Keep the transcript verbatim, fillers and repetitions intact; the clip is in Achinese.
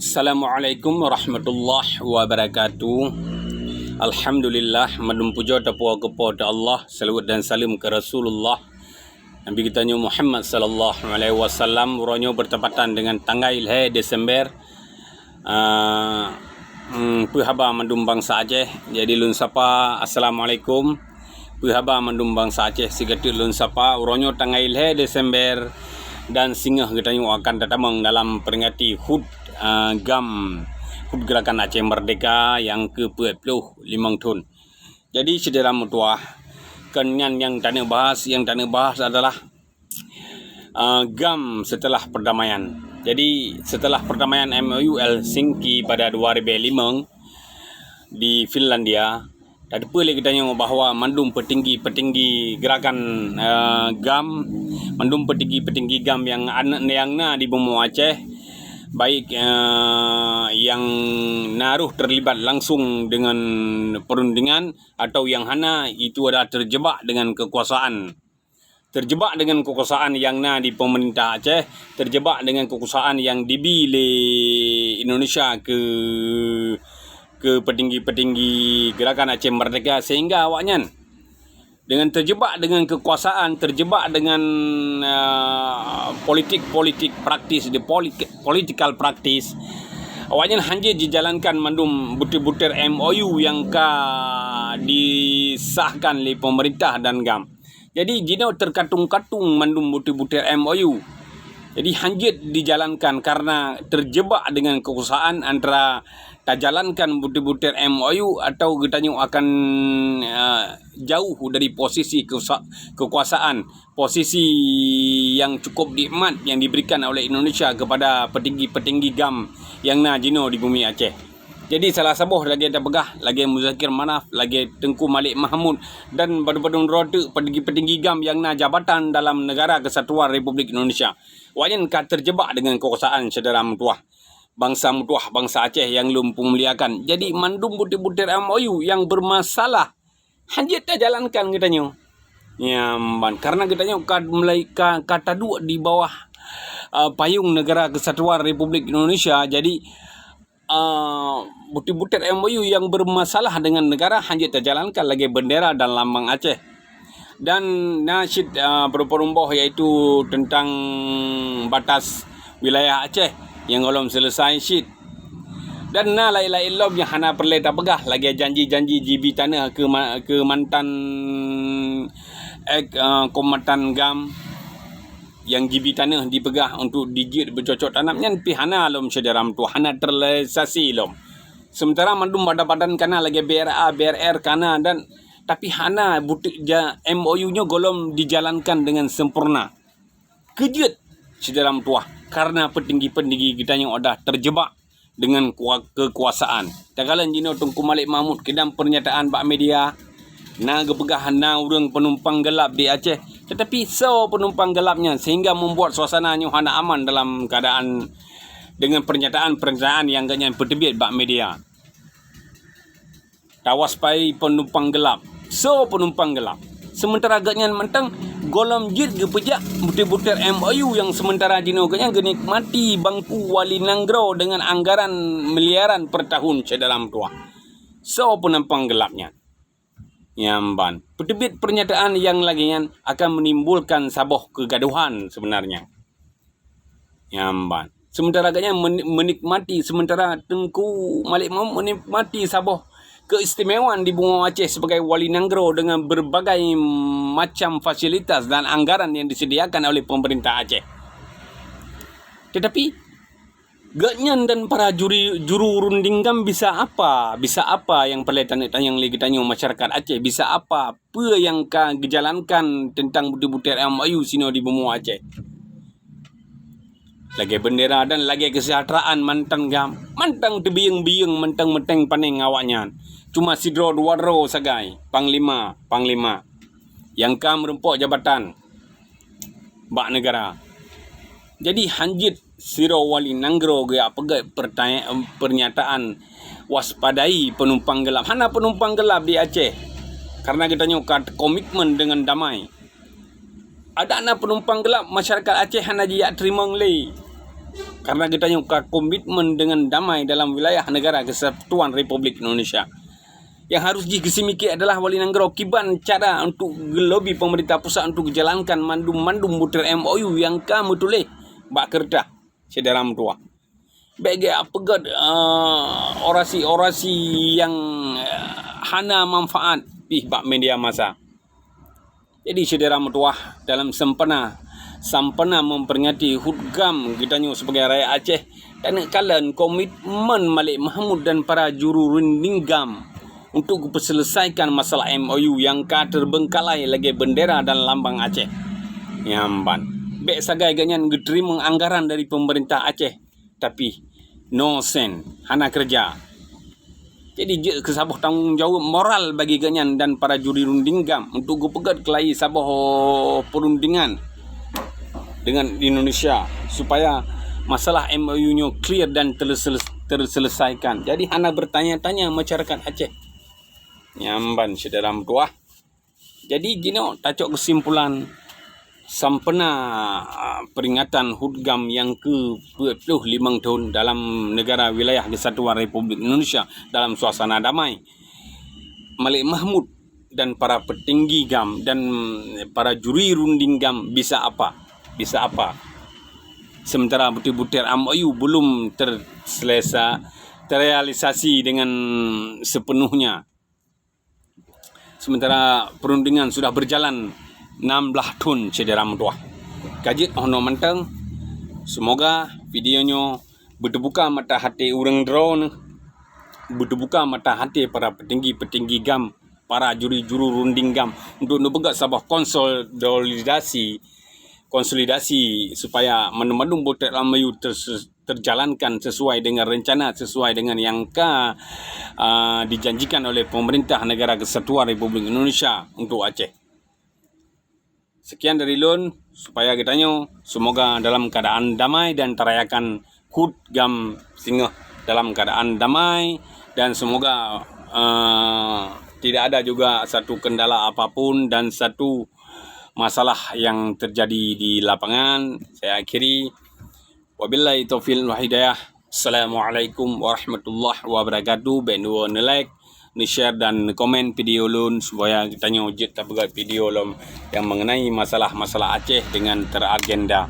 Assalamualaikum warahmatullahi wabarakatuh. Alhamdulillah, mandum pujoe tapuwoe keu Po teu Allah, salawat dan saleuem keu Rasulullah. Nabi geutanyoe Muhammad sallallahu alaihi wasallam. Uroe nyoe bertepatan dengan tanggai lhèe Desember. Ah, hmm, peue haba mandum bansa Aceh? Jadi lôn sapa, assalamualaikum. Peue haba mandum bansa Aceh? Sigoe teuk lôn sapa, uroe nyoe tanggai lhèe Desember dan singoh geutanyoe akan tatamong dalam peringati HUT, ah, GAM, HUT Gerakan Aceh Merdeka nyang keu peuet ploh limong thon. Jadi, syedara meutuwah, kon nyan nyang taneuk bahas, nyang taneuk bahas adalah, ah, GAM setelah perdamaian. Jadi, setelah perdamaian M O U Helsinki pada dua ribu lima di Finlandia, tateupeue lé geutanyoe bahwa mandum peutinggi-peutinggi gerakan, ah, GAM, mandum peutinggi-peutinggi GAM nyang an-, nyang na di bumoe Aceh, baik, eh, nyang na rôh terlibat langsung dengan perundingan atau nyang hana, itu adalah terjebak dengan kekuasaan. Terjebak dengan kekuasaan nyang na di pemerintah Aceh, terjebak dengan kekuasaan nyang dibi lé Indonesia keu, keu peutinggi-peutinggi Gerakan Aceh Merdeka, sehingga awaknyan dengan terjebak dengan kekuasaan, terjebak dengan, ah, politik-politik praktis, di polit-, political practice, awaknyan hana jijalankan mandum butir-butir M O U nyang ka disahkan lé pemerintah dan GAM. Jadi, jinoe terkatung-katung mandum butir-butir M O U. Jadi, hana jeuet dijalankan karena terjebak dengan kekuasaan antara tajalankan butir-butir M O U atau geutanyoe akan, eh, jauh dari posisi keusa-, kekuasaan, posisi yang cukup nikmat yang diberikan oleh Indonesia kepada petinggi-petinggi GAM yang na jinoe di bumi Aceh. Jadi, salah saboh lagèe tapeugah, lagèe Muzakir Manaf, lagèe Teungku Malik Mahmud dan padum-padum droe teuk petinggi-petinggi GAM yang na jabatan dalam Negara Kesatuan Republik Indonesia. Awaknyan ka terjebak dengan kekuasaan, syedara meutuwah. Bansa meutuwah, bansa Aceh yang lôn peumuliakan. Jadi, mandum butir-butir M O U yang bermasalah hana jeuet tajalankan geutanyoe. Nyan ban, karena geutanyoe ka mulai ka, ka taduek di bawah, uh, payung Negara Kesatuan Republik Indonesia. Jadi, uh, butir-butir M O U yang bermasalah dengan negara hana jeuet tajalankan lagèe bendera dan lambang Aceh. Dan na cit, uh, peurumboh yaitu tentang batas wilayah Aceh nyang gohlom selesai cit. Dan na laén-laén lom nyang hana peureulèe tapeugah lagèe janji-janji jibi taneuh keu ma-, keu mantan, eh, eh, komandan GAM nyang jibi taneuh dipeugah untuk dijeuet beucocok tanam nyan pih hana lom syedara meutuwah, hana terrealisasi lom. Sementara mandum badan-badan kana lagèe B R A, B R R kana dan tapi hana buti-, ja-, M O U nyoe gohlom dijalankan dengan sempurna. Keujeuet, syedara meutuwah, karena peutinggi-peutinggi geutanyoe adah terjebak dengan kua-, kekuasaan. Takalon jinoe Teungku Malik Mahmud kidam pernyataan bak media, na geupeugah na ureuëng penumpang gelap di Aceh. Tetapi soe penumpang gelap nyan sehingga membuat suasana nyoe hana aman dalam keadaan dengan pernyataan-pernyataan yang geuhnyan peuteubiet bak media. Tawaspadai penumpang gelap. Soe penumpang gelap? Sementara geuhnyan mantong gohlom jeuet geupeujak butir-butir M O U nyang sementara jinoe geuhnyan geunikmati bangku wali nanggroe dengan anggaran miliaran per tahun syedara meutuwah. Soe penumpang gelap nyan? Nyan ban. Peuteubiet pernyataan nyang lagèe nyan akan menimbulkan saboh kegaduhan sebenarnya. Nyan ban. Sementara geuhnyan men-, menikmati, sementara Teungku Malik Mahmud menikmati saboh keistimewaan di Bumoe Aceh sebagai wali nanggroe dengan berbagai macam fasilitas dan anggaran yang disediakan oleh pemerintah Aceh. Tetapi, geuhnyan dan para juri, juru runding GAM bisa apa? Bisa apa nyang peureulèe taneuk tanyong lé geutanyoe masyarakat Aceh? Bisa apa? Peue nyang ka geujalankan teuntang butir-butir M O U sinoe di Bumoe Aceh? Lagèe bendera dan lagèe kesejahteraan mantong GAM, mantong teubiyeueng-biyeueng, mantong meuteng paneng awaknyan. Cuma sidroe dua droe sagai, panglima, panglima nyang ka meurumpok jabatan bak negara. Jadi, hanjeuet sidroe wali nanggroe geujak peugét pertanya-, pernyataan waspadai penumpang gelap. Hana penumpang gelap di Aceh, karena geutanyoe ka komitmen dengan damai. Adak na penumpang gelap, masyarakat Aceh hana jijak teurimong lé. Karena geutanyoe ka komitmen dengan damai dalam wilayah Negara Kesatuan Republik Indonesia. Yang harus jih geusimikir adalah wali nanggroe kiban cara untuk gelobi pemerintah pusat untuk geujalankan mandum-mandum butir M O U nyang ka meutuléh bak keureutah, syedara meutuwah. Bék geupeugét, eh, orasi-orasi nyang, eh, hana manfaat pih bak media masa. Jadi, syedara meutuwah, dalam sempena, sempena memperingati hut gam geutanyoe sebagai rakyat Aceh, taneuk kalon komitmen Malik Mahmud dan para juru runding gam untuk geupeuselesaikan masalah M O U nyang ka terbengkalai lagée bendera dan lambang Aceh. Nyan ban. Bék sagai geuhnyan geuteurimong anggaran dari pemerintah Aceh, tapi no sen, hana keureuja. Jadi, jeuet keu saboh tanggong jaweueb moral bagi geuhnyan dan para juri runding gam untuk geupeugét keulai saboh peurundingan dengan Indonesia, supaya masalah M O U nyoe clear dan terseles-, terselesaikan. Jadi, hana bertanya-tanya masyarakat Aceh. Nyan ban, syedara meutuwah. Jadi, jinoe tacok keusimpulan, sempena, ah, peringatan hut gam nyang keu peuet ploh limong thon dalam negara wilayah kesatuan Republik Indonesia dalam suasana damai. Malik Mahmud dan para petinggi gam dan para juri runding gam bisa apa? Bisa apa? Sementara butir-butir M O U belum terselesa-, terrealisasi dengan sepenuhnya. Sementara perundingan sudah berjalan enam belas thon, syedara meutuwah. Ka jeuet 'oh noe mantong, semoga video nyoe beuteubuka mata hati ureuëng droeneuh, beuteubuka mata hati para petinggi-petinggi gam, para juri-juri runding gam untuk neupeugét saboh konsolidasi, konsolidasi supaya mandum-mandum butir M O U terse-, terjalankan sesuai dengan rencana, sesuai dengan yang ka, ah, dijanjikan oleh pemerintah Negara Kesatuan Republik Indonesia untuk Aceh. Sekian dari lôn, supaya geutanyoe semoga dalam keadaan damai dan tarayakan hut gam singoh dalam keadaan damai dan semoga, eh, tidak ada juga satu kendala apapun dan satu masalah yang terjadi di lapangan. Saya akhiri. Wabillahi taufiq wal hidayah. Assalamualaikum warahmatullahi wabarakatuh. Bék lupa neu-like, neu-share dan neu-komen video lôn supaya geutanyoe jeuet tapeugét video lom yang mengenai masalah-masalah Aceh dengan teragenda.